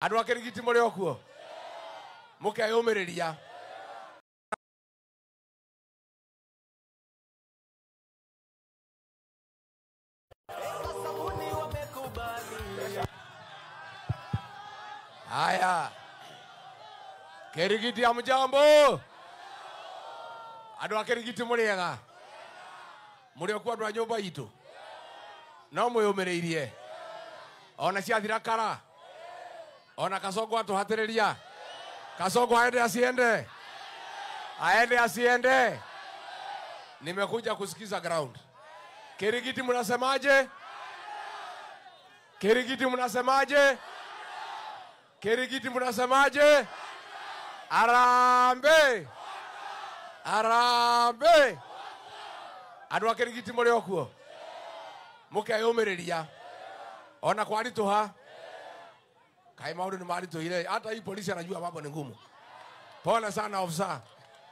Andũ a Kĩrigiti mũrĩ o kuo? Mũkeyũmĩrĩria. Haya. Kĩrigiti hamjambo? Andũ a Kĩrigiti mũrĩ ega? Mũrĩ o kuo andũ a nyũmba itũ? No mwĩyũmĩrĩirie? Ona ciathira kara? Ona Kasongo atũhatĩrĩria? Kasongo aende asiende? Aende asiende? Nimekuja kusikiza ground. Kirigiti mnasemaje? Kirigiti mnasemaje? Kirigiti mnasemaje? Arambe! Arambe! Andũ a Kĩrigiti mũrĩ o kuo? Mũkeyũmĩrĩria. Ona kwaritũha. Kai maũndũ nĩ maritũhire. Hata hii polisi anajua mambo ni ngumu. Pole sana ofisa.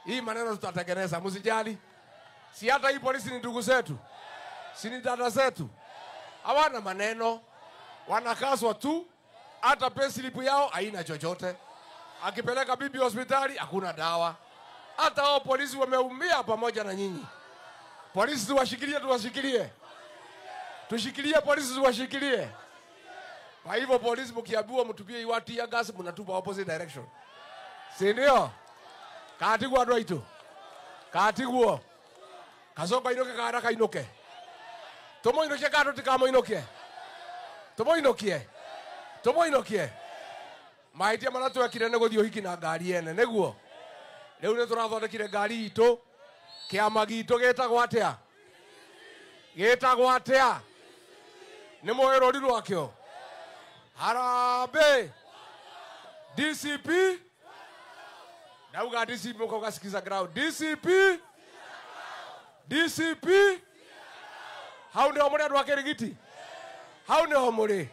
Hii maneno tutatengeneza, msijali. Si hata hii polisi ni ndugu zetu. Si ni dada zetu. Hawana maneno. Wanakazwa tu. Hata payslip yao haina chochote. Akipeleka bibi hospitali hakuna dawa. Hata hao polisi wameumia pamoja na nyinyi. Polisi tuwashikilie, tuwashikilie. Tushikilie polisi, tuwashikilie. Kwa hivyo polisi mkiambiwa mtupie hiyo tear gas mnatupa opposite direction. Si ndio? Katigwo andũ aitũ. Katigwo. Kasongo ainũke kana kainũke. Tũmũinũkie kana tũtikamũinũkie? Tũmũinũkie. Tũmũinũkie. Mahĩtia marĩa twekire nĩ gũthiĩ ũhiki na ngari ene, nĩguo? Rĩu nĩ tũrathondekire ngari itũ. Kĩama gitũ gĩtagwo atĩa? Gĩtagwo atĩa? Nĩ mũĩ rũri rwakĩo? Harambee! DCP? Nauga DCP mko sikiza ground. DCP? DCP? Hau nĩho mũrĩ andũ a Kĩrigiti? Hau nĩho mũrĩ?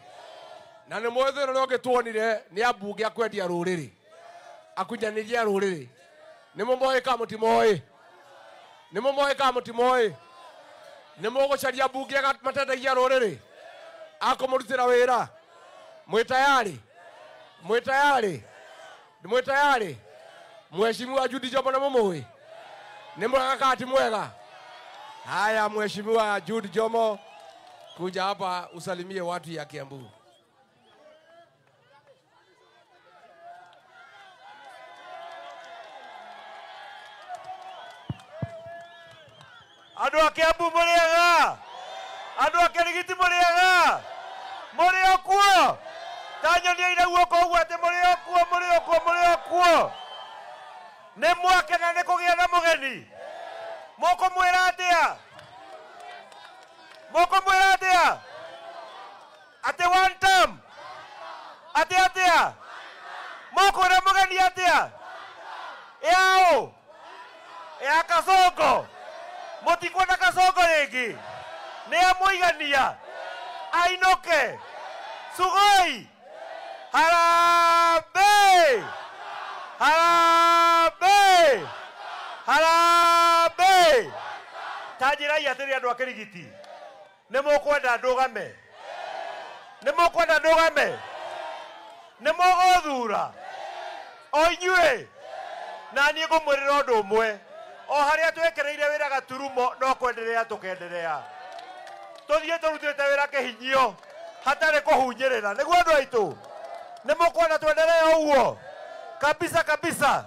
Na nĩ mũĩ thĩna ũrĩa ũngĩ tuonire nĩ ambunge a kwendia rũrĩrĩ. Akunyanĩria rũrĩrĩ. Nĩ mũmoĩ kana mũtimoĩ? Nĩ mũmoĩ kana mũtimoĩ? Nĩ mũgũcaria mbunge matendagia rũrĩrĩ? Akũmũrutĩra wĩra? Mwĩ tayari? Mwĩ tayari? Mwĩ tayari? Mheshimiwa Jude Jomo nĩ mũmũĩ? Nĩ mwega kana ti mwega? Haya, Mheshimiwa Jude Jomo, kuja hapa usalimie watu ya Kiambu. Andũ a Kiambu mũrĩ ega? Andũ a Kĩrigiti mũrĩ ega? Mũrĩ o kuo? Ta nyoniai na guoko ũguo atĩ mũrĩ o kuo, mũrĩ o kuo, mũrĩ o kuo. Nĩ mwakena nĩ kũgĩa na mũgeni? Mũkũmwĩra atĩa? Mũkũmwĩra atĩa? Atĩ one term? Atĩ atĩa? Mũkwĩra mũgeni atĩa? Yaũ? Ya Kasongo? Mũtikwenda Kasongo rĩngĩ? Nĩ amũigania? Ainũke? Sugoi? Harambee! Harambee! Harambee! Ta njĩrai atĩrĩ andũ a Kĩrigiti, nĩ mũkwenda ndũgame? Nĩ mũkwenda ndũgame? Nĩ mũgũthura? O inyuĩ? Na niĩ ngũmwĩrĩra ũndũ ũmwe, o harĩa twekĩrĩire wĩra gaturumo no kwenderea tũkenderea. Tũthiĩ tũrutĩte wĩra kĩhinyio hatarĩ kũhunyĩrĩra, nĩguo andũ aitũ? Nĩ mũkwenda twenderee ũguo? Kabisa kabisa,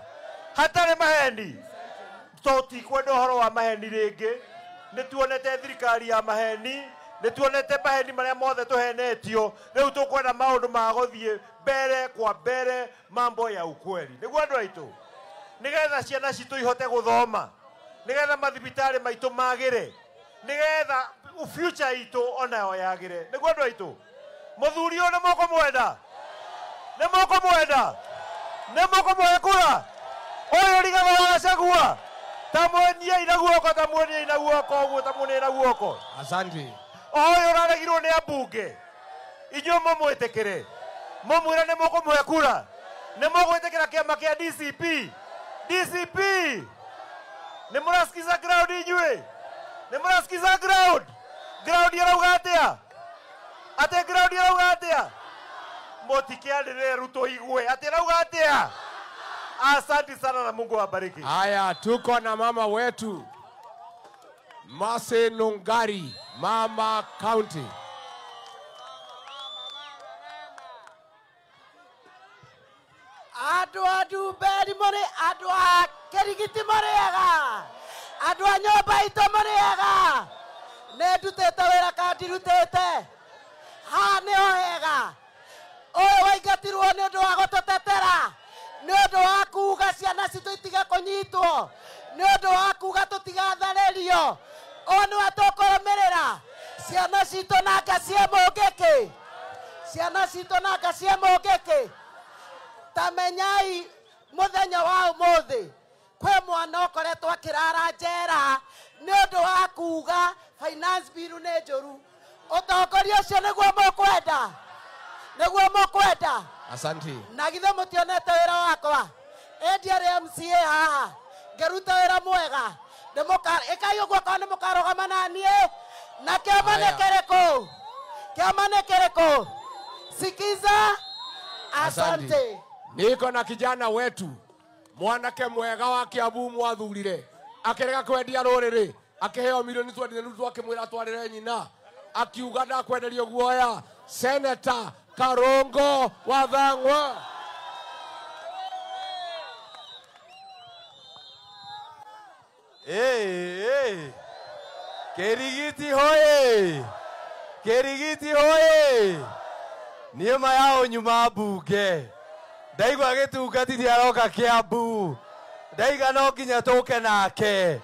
hatarĩ maheni. Tũtikwenda ũhoro wa maheni rĩngĩ. Nĩ tuonete thirikari ya maheni, nĩ tuonete maheni marĩa mothe tũhenetio. Rĩu tũkwenda maũndũ ma gũthiĩ mbere kwa mbere, mambo ya ukweli, nĩguo andũ aitũ? Nĩgetha ciana citũ ihote gũthoma, nĩgetha mathibitarĩ maitũ magĩre, nĩgetha future itũ onayo yagĩre, nĩguo andũ aitũ? Mũthuri ũyũ nĩ mũkũmwenda? Nĩ mũkũmwenda? Nĩ mũkũmũhe kura? Ũyũ Rigathĩ wa Gachagua? Ta mwoniei na guoko, ta mwoniei na guoko ũguo, ta mwoniei na guoko. Asante. Ũyũ ũraregirwo nĩ ambunge, inyuĩ mũmwĩtĩkĩre, mũmwĩre nĩ mũkũmũhe kura, nĩ mũgwĩtĩkĩra kĩama kĩa DCP? DCP! Nĩ mũrasikiza ground inyuĩ? Nĩ mũrasikiza ground? Ground ĩrauga atĩa? Atĩ ground ĩrauga atĩa? Mutikiarire Ruto igue. Ati rauga atia? Asante sana na Mungu awabariki. Haya, tuko na mama wetu Mercy Nungari, Mama County. Andũ a Ndumberi mũrĩ, andũ a Kĩrigiti mũrĩ ega, andũ a nyũmba itũ mũrĩ ega. Nĩ ndutĩte wĩra kana ndirutĩte? Haha nĩho hega. Ũyũ waingatirwo nĩ ũndũ wa gũtũtetera, nĩ ũndũ wa kuga ciana citũ itige kũnyitwo, nĩ ũndũ wa kuga tũtigatharĩrio. Ũyũ nĩwe tũkũrũmĩrĩra. Ciana citũ nanga cia mũngĩkĩ, ciana citũ nanga cia mũngĩkĩ. Tamenyai muthenya wa umuthi kwi mwana ukoretwo akirara njera ni undu wa kuga finance bill ni njuru. Utongoria ucio niguo mukwenda, niguo mukwenda. Asante. Na githe mutionete wira wakwa ndiarĩ MCA haha ngiruta wira mwega. Ikai uguo korwo ni mukarugama na niĩ. Na kĩama nĩ kĩrĩkũ? Kĩama nĩ kĩrĩkũ? Sikiza. Asante. Niko na kijana wetu mwanake mwega wa Kiambu mwathurire akirega kwendia ruriri akiheo milioni 20 nuthu akimwira atwarire nyina akiuga ndakwenderio guoya. Senator Karungo wa Thang'wa. Hey, hey. Kirigiti hoye. Kirigiti hoye. Niĩ ma yao nyuma mbunge. Ndaigua gĩtungatithia aroka Kiambu. Ndaiga no nginya tũke nake.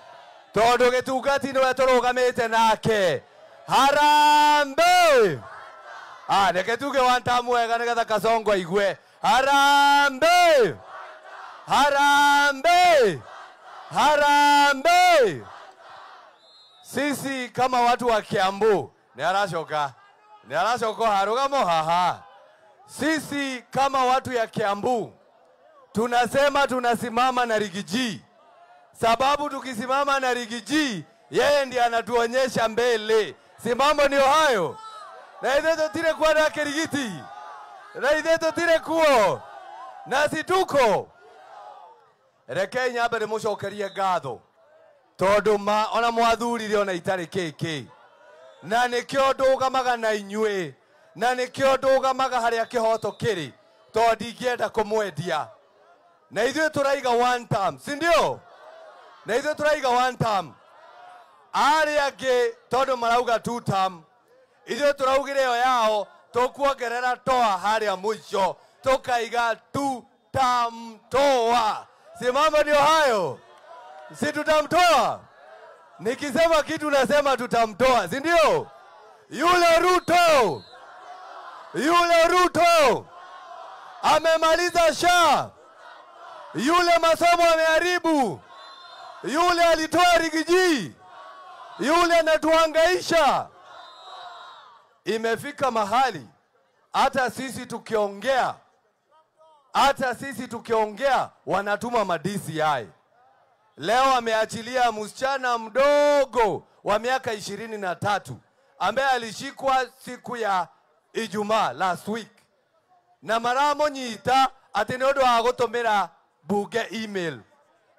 Tondũ gĩtungati nĩwe tũrũgamĩte nake. Harambee! Ah, reke tuge one time wega nĩgetha Kasongo aigue. Harambee! Harambee! Harambee! Sisi kama watu wa Kiambu, nĩ aracoka. Nĩ aracoka harugamo haha. Sisi kama watu ya Kiambu tunasema tunasimama na Rigiji. Sababu tukisimama na Rigiji, yeye ndiye anatuonyesha mbele. Si mambo ndio hayo? Na ithe tutire kuwa na Kirigiti. Na ithe tutire kuo. Na si tuko. Reke nyambe ndĩmũcokerie ngatho. Tondũ ma ona mwathurire ona itarĩ kĩkĩ. Na nĩkĩo ndũgamaga na inyuĩ. Na nĩkĩo ndũgamaga harĩa kĩhoto kĩrĩ. Tondũ ndingĩenda kũmwendia. Na ithuĩ tũraiga one term, si ndio? Na ithuĩ tũraiga one term. Arĩa angĩ tondũ marauga two term, ithuĩ tũraugire ĩyo yao tũkuongerera toa harĩa mũico, tũkaiga two term toa. Si mambo ndio hayo? Si tutamtoa? Nikisema kitu nasema tutamtoa, si ndio? Yule Ruto, yule Ruto amemaliza SHA. Yule masomo ameharibu. Yule alitoa Rigiji. Yule anatuhangaisha. Imefika mahali hata sisi tukiongea, hata sisi tukiongea wanatuma ma DCI. Leo ameachilia msichana mdogo wa miaka 23 ambaye alishikwa siku ya Ijumaa last week. Na maramonyita ati nĩ ũndũ wa gũtũmĩra bunge email.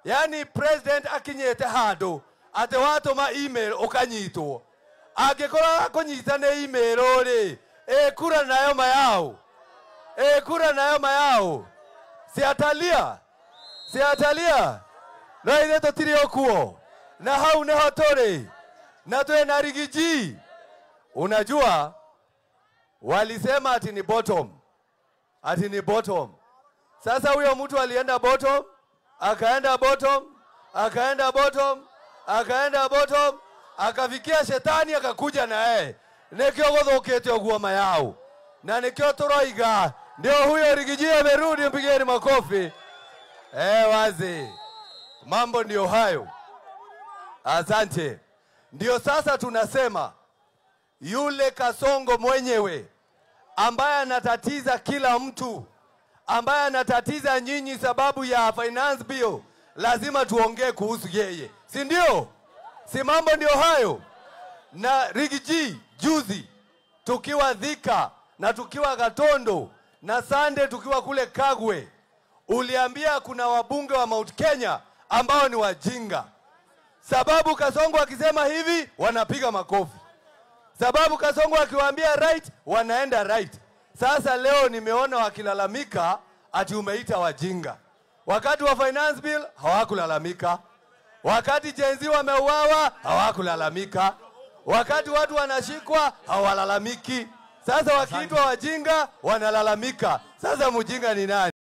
Yani president akinyĩte handũ atĩ watũma email ũkanyitwo. Angĩkorwo akũnyita nĩ email rĩ, ĩkura nayo mayao. Ĩkura nayo mayao. Siatalia. Siatalia. No ithuĩ tũtirĩ ũkuo. Na hau nĩho tũrĩ. Na twĩna Rigiji. Unajua walisema ati ni bottom. Ati ni bottom. Sasa huyo mtu alienda bottom, akaenda bottom, akaenda bottom, akaenda bottom, akafikia shetani akakuja na yeye. Nĩkĩo gũthũkĩte ũguo mayao. Na nĩkĩo tũroiga ndio huyo Rigiji amerudi, mpigeni makofi. Wazi. Mambo ndio hayo. Asante. Ndio sasa tunasema yule Kasongo mwenyewe ambaye anatatiza kila mtu, ambaye anatatiza nyinyi sababu ya finance bill, lazima tuongee kuhusu yeye. Si ndio? Si mambo ndio hayo? Na Rigiji juzi tukiwa Thika na tukiwa Gatondo Na Sunday tukiwa kule Kagwe, uliambia kuna wabunge wa Mount Kenya ambao ni wajinga. Sababu Kasongo akisema hivi wanapiga makofi. Sababu Kasongo akiwaambia right wanaenda right. Sasa leo nimeona wakilalamika ati umeita wajinga. Wakati wa finance bill hawakulalamika. Wakati Gen Z wameuawa hawakulalamika. Wakati watu wanashikwa hawalalamiki. Sasa wakiitwa wajinga wanalalamika. Sasa mjinga ni nani?